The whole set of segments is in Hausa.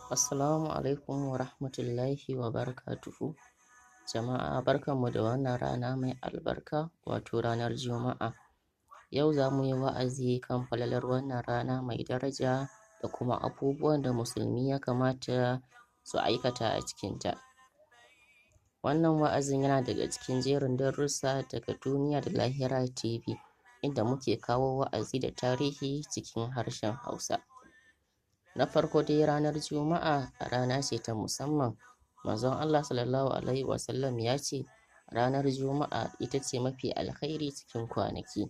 Assalamu alaikum wa rahmatullahi wa barakatuhu. Jama'a, barkanmu da wannan rana mai albarka, wato ranar Juma'a. Yau za mu yi wa'azi kan falalar wannan rana mai daraja da kuma abubuwan da musulmi ya kamata su aikata a cikinta. Wannan wa'azin yana daga cikin jerin darussa daga Duniya da Lahira TV, inda muke kawo wa'azi da tarihi cikin harshen Hausa. Na farko dai, ranar Juma'a rana ce ta musamman. Manzon Allah Sallallahu Alaihi Wasallam ya ce, ranar Juma'a ita ce mafi alkhairi cikin kwanaki.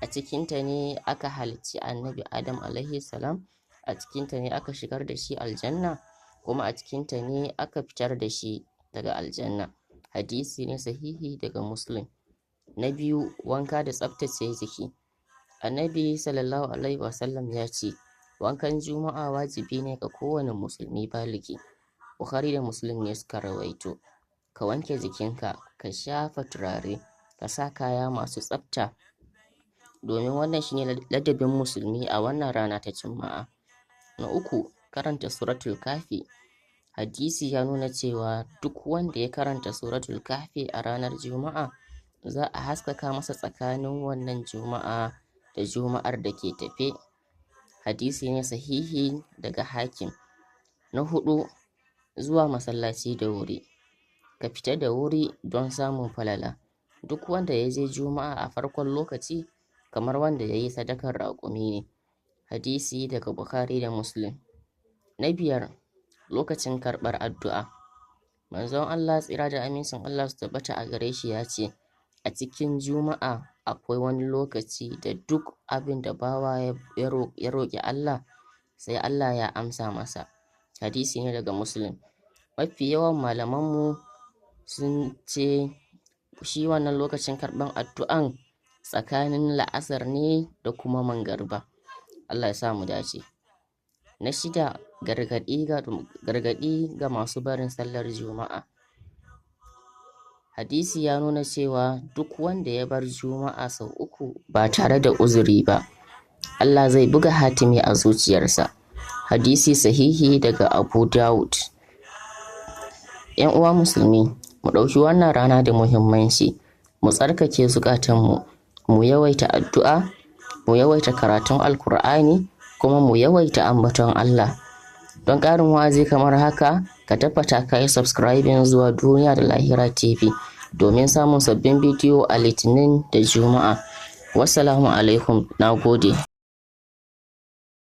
A cikinta ne aka halicci Annabi Adam Alaihi Salam, a cikinta ne aka shigar da shi aljanna, kuma a cikinta ne aka fitar da shi daga aljanna. Hadisi ne sahihi daga Muslim. Na biyu, wanka da tsaftace jiki. Annabi Sallallahu Alaihi Wasallam ya ce, wankan Juma'a wajibi ne ga kowane musulmi baligi. Bukhari da Muslim ne suka rawaito. Ka wanke jikinka, ka shafa turare, ka sa kaya masu tsafta, domin wannan shine ladabin musulmi a wannan rana ta Juma'a. Na uku, karanta Suratul Kahfi. Hadisi ya nuna cewa duk wanda ya karanta Suratul Kahfi a ranar Juma'a, za a haskaka masa tsakanin wannan Juma'a da Juma'ar da ke tafe. Hadisi ne sahihi daga Hakim. Na huɗu, zuwa masallaci da wuri. Ka fita da wuri don samun falala. Duk wanda ya je Juma'a a farkon lokaci, kamar wanda ya yi sadakar raƙumi ne. Hadisi daga Bukhari da Muslim. Na biyar, lokacin karɓar addu'a. Manzon Allah, tsira da amincin Allah su tabbata a gare shi, ya ce, a cikin Juma'a akwai wani lokaci da duk abin da bawa ya roƙi Allah, sai Allah ya amsa masa. Hadisi ne daga Muslim. Mafi yawan malamanmu sun ce shi wannan lokacin karɓan addu'an tsakanin la'asar ne da kuma mangariba. Allah ya sa mu dace. Na shida, gargaɗi ga masu barin sallar Juma'a. Hadisi ya nuna cewa duk wanda ya bar Juma'a sau 3 ba tare da uzuri ba, Allah zai buga hatimi a zuciyarsa. Hadisi sahihi daga Abu Dawud. ‘Yan uwa musulmi, mu ɗauki wannan rana da muhimmanci, mu tsarkake zukatanmu, mu yawaita addu'a, mu yawaita karatun Alkur'ani, kuma mu yawaita ambaton Allah. Don ƙarin wa'azi kamar haka, ka tabbata ka yi subscribing zuwa Duniya da Lahira TV domin samun sabbin bidiyo a Litinin da Juma'a. Wassalamu alaikum, na gode.